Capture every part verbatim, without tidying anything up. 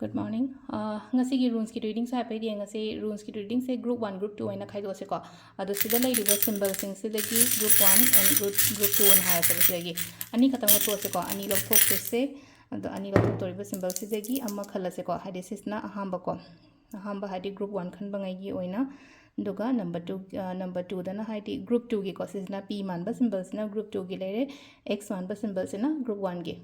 Good morning. ꯑꯥ, ꯉꯁꯤꯒꯤ ꯔꯨꯟꯁꯀꯤ ꯔꯤꯗꯤꯡꯁꯦ ꯍꯥꯏꯐꯦꯠ ꯌꯦꯡꯉꯁꯤ꯫ ꯔꯨꯟꯁꯀꯤ ꯔꯤꯗꯤꯡꯁꯦ group one, group two ꯍꯥꯏꯅ ꯈꯥꯏꯗꯣꯛꯑꯁꯤꯀꯣ꯫ ꯑꯗꯣ ꯁꯤꯗ ꯂꯩꯔꯤꯕ ꯁꯤꯝꯕꯜꯁꯤꯡꯁꯤꯗꯒꯤ group one and group, group two ꯑꯅ ꯍꯥꯏꯔꯁꯦꯕ ꯁꯤꯗꯒꯤ꯫ ꯑꯅꯤ ꯈꯛꯇꯪ ꯂꯧꯊꯣꯛꯑꯁꯤꯀꯣ꯫ ꯑꯅꯤ ꯂꯧꯊꯣꯛꯇꯣꯏꯁꯦ꯫ ꯑꯗꯣ ꯑꯅꯤ ꯂꯧꯊꯣꯛꯇꯣꯔꯤꯕ ꯁꯤꯝꯕꯜꯁꯤꯗꯒꯤ ꯑꯃ ꯈꯜꯂꯁꯤꯀꯣ꯫ ꯍꯥꯏꯗꯤ ꯁꯤꯁꯤꯅ ꯑꯍꯥꯟꯕꯀꯣ꯫ ꯑꯍꯥꯟꯕ ꯍꯥꯏꯗꯤ group one ꯈꯟꯕꯉꯩꯒꯤ ꯑꯣꯏꯅ꯫ ꯑꯗꯨꯒ number two, ꯑ, number twoꯗꯅ ꯍꯥꯏꯗꯤ group twoꯒꯤꯀꯣ꯫ ꯁꯤꯁꯤꯅ P ꯃꯥꯟꯕ ꯁꯤꯝꯕꯜꯁꯤꯅ group twoꯒꯤ ꯂꯩꯔꯦ꯫ X ꯃꯥꯟꯕ ꯁꯤꯝꯕꯜꯁꯤꯅ group oneꯒꯤ꯫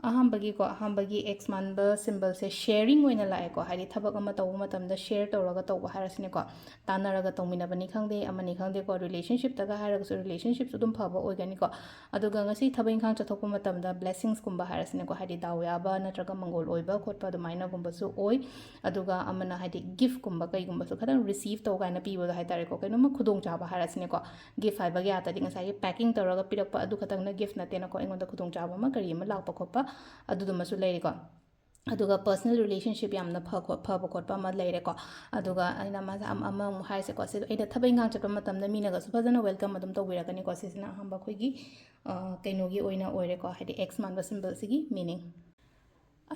ꯑꯍꯥꯟꯕꯒꯤꯀꯣ, ꯑꯍꯥꯟꯕꯒꯤ X ꯃꯥꯟꯕ ꯁꯤꯝꯕꯜꯁꯦ sharing ꯑꯣꯏꯅ ꯂꯥꯛꯑꯦꯀꯣ꯫ ꯍꯥꯏꯗꯤ ꯊꯕꯛ ꯑꯃ ꯇꯧꯕ ꯃꯇꯝꯗ share ꯇꯧꯔꯒ ꯇꯧꯕ ꯍꯥꯏꯔꯁꯤꯅꯦꯀꯣ꯫ ꯇꯥꯟꯅꯔꯒ ꯇꯧꯃꯤꯟꯅꯕꯅꯤ ꯈꯪꯗꯦ, ꯑꯃꯅꯤ ꯈꯪꯗꯦꯀꯣ, relationshipꯇꯒ ꯍꯥꯏꯔꯒꯁꯨ relationshipꯁꯨ ꯑꯗꯨꯝ ꯐꯕ ꯑꯣꯏꯒꯅꯤꯀꯣ꯫ ꯑꯗꯨꯒ ꯉꯁꯤ ꯊꯕꯛ ꯏꯪꯈꯥꯡ ꯆꯠꯊꯣꯛꯄ ꯃꯇꯝꯗ blessingsꯀꯨꯝꯕ ꯍꯥꯏꯔꯁꯤꯅꯦꯀꯣ, ꯍꯥꯏꯗꯤ ꯗꯥꯎ ꯌꯥꯕ ꯅꯠꯇ꯭ꯔꯒ ꯃꯪꯒꯣꯜ ꯑꯣꯏꯕ ꯈꯣꯠꯄ ꯑꯗꯨꯃꯥꯏꯅꯒꯨꯝꯕꯁꯨ ꯑꯣꯏ꯫ ꯑꯗꯨꯒ ꯑꯃꯅ ꯍꯥꯏꯗꯤ giftꯀꯨꯝꯕ ꯀꯩꯒꯨꯝꯕꯁꯨ ꯈꯤꯇꯪ receive ꯇꯧ ꯀꯥꯏꯅ ꯄꯤꯕꯗꯣ ꯍꯥꯏ ꯇꯥꯔꯦꯀꯣ, ꯀꯩꯅꯣꯝꯃ ꯈꯨꯗꯣꯡꯆꯥꯕ ꯍꯥꯏꯔꯁꯤꯅꯦꯀꯣ꯫ Gift ꯍꯥꯏꯕꯒꯤ ꯑꯥꯔꯊꯗꯤ ꯉꯁꯥꯏꯒꯤ packing ꯇꯧꯔꯒ ꯄꯤꯔꯛꯄ ꯑꯗꯨ ꯈꯛꯇꯪꯅ gift ꯅꯠꯇꯦꯅꯀꯣ, ꯑꯩꯉꯣꯟꯗ ꯈꯨꯗꯣꯡꯆꯥꯕ ꯑꯃ ꯀꯔꯤ ꯑꯃ ꯂꯥꯛꯄ ꯈꯣꯠꯄ ꯑꯗꯨꯗꯨꯃꯁꯨ ꯂꯩꯔꯤꯀꯣ꯫ ꯑꯗꯨꯒ personal relationship ꯌꯥꯝꯅ ꯐ-, ꯈꯣ-, ꯐꯕ ꯈꯣꯠꯄ ꯑꯃ ꯂꯩꯔꯦꯀꯣ꯫ ꯑꯗꯨꯒ ꯑꯩꯅ ꯃꯥꯁꯦ ꯑꯃ-, ꯑꯃꯃꯨꯛ ꯍꯥꯏꯔꯤꯁꯦꯀꯣ, ꯁꯤ ꯑꯩꯅ ꯊꯕꯛ ꯏꯪꯈꯥꯡ ꯆꯠꯄ ꯃꯇꯝꯗ ꯃꯤꯅꯒꯁꯨ ꯐꯖꯅ welcome ꯑꯗꯨꯝ ꯇꯧꯕꯤꯔꯛꯀꯅꯤꯀꯣ꯫ ꯁꯤꯁꯤꯅ ꯑꯍꯥꯟꯕ ꯑꯩꯈꯣꯏꯒꯤ, ꯑ, ꯀꯩꯅꯣꯒꯤ ꯑꯣꯏꯅ ꯑꯣꯏꯔꯦꯀꯣ, ꯍꯥꯏꯗꯤ X ꯃꯥꯟꯕ ꯁꯤꯝꯕꯜꯁꯤꯒꯤ meaning꯫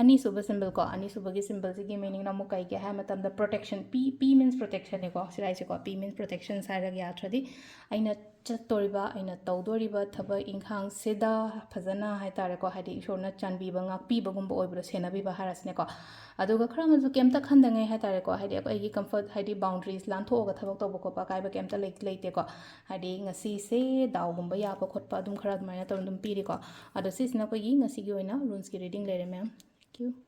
ꯑꯅꯤꯁꯨꯕ ꯁꯤꯝꯕꯜꯀꯣ, ꯑꯅꯤꯁꯨꯕꯒꯤ ꯁꯤꯝꯕꯜꯁꯤꯒꯤ meaningꯅ ꯑꯃꯨꯛ ꯀꯩꯒꯤ ꯍꯥꯏ ꯃꯇꯝꯗ protection, P, P means protectionꯅꯦꯀꯣ, ꯁꯤꯔꯥꯏꯁꯦꯀꯣ, P means protections ꯍꯥꯏꯔꯒ ꯌꯥꯗ꯭ꯔꯗꯤ ꯑꯩꯅ ꯆꯠꯇꯣꯔꯤꯕ, ꯑꯩꯅ ꯇꯧꯗꯣꯔꯤꯕ ꯊꯕꯛ ꯏꯪꯈꯥꯡꯁꯤꯗ ꯐꯖꯅ ꯍꯥꯏ ꯇꯥꯔꯦꯀꯣ, ꯍꯥꯏꯗꯤ ꯏꯁꯣꯔꯅ ꯆꯥꯟꯕꯤꯕ, ꯉꯥꯛꯄꯤꯕꯒꯨꯝꯕ ꯑꯣꯏꯕꯗꯣ, ꯁꯦꯟꯅꯕꯤꯕ ꯍꯥꯏꯔꯁꯤꯅꯦꯀꯣ꯫ ꯑꯗꯨꯒ ꯈꯔ ꯑꯃꯁꯨ ꯀꯩꯝꯇ ꯈꯟꯗꯉꯩ ꯍꯥꯏ ꯇꯥꯔꯦꯀꯣ, ꯍꯥꯏꯗꯤ ꯑꯩꯈꯣꯏꯒꯤ comfort, ꯍꯥꯏꯗꯤ boundaries ꯂꯥꯟꯊꯣꯛꯑꯒ ꯊꯕꯛ ꯇꯧꯕ ꯈꯣꯠꯄ ꯑꯀꯥꯏꯕ ꯀꯩꯝꯇ ꯂꯩ-, ꯂꯩꯇꯦꯀꯣ꯫ ꯍꯥꯏꯗꯤ ꯉꯁꯤꯁꯦ ꯗꯥꯎꯒꯨꯝꯕ ꯌꯥꯕ ꯈꯣꯠꯄ ꯑꯗꯨꯝ ꯈꯔ ꯑꯗꯨꯃꯥꯏꯅ ꯇꯧꯔ ꯑꯗꯨꯝ ꯄꯤꯔꯤꯀꯣ꯫ ꯑꯗꯣ ꯁꯤꯁꯤꯅ ꯑꯩꯈꯣꯏꯒꯤ ꯉꯁꯤꯒꯤ ꯑꯣꯏꯅ ꯔꯨꯟꯁꯀꯤ reading ꯂꯩꯔꯦ, ma'am. Thank you.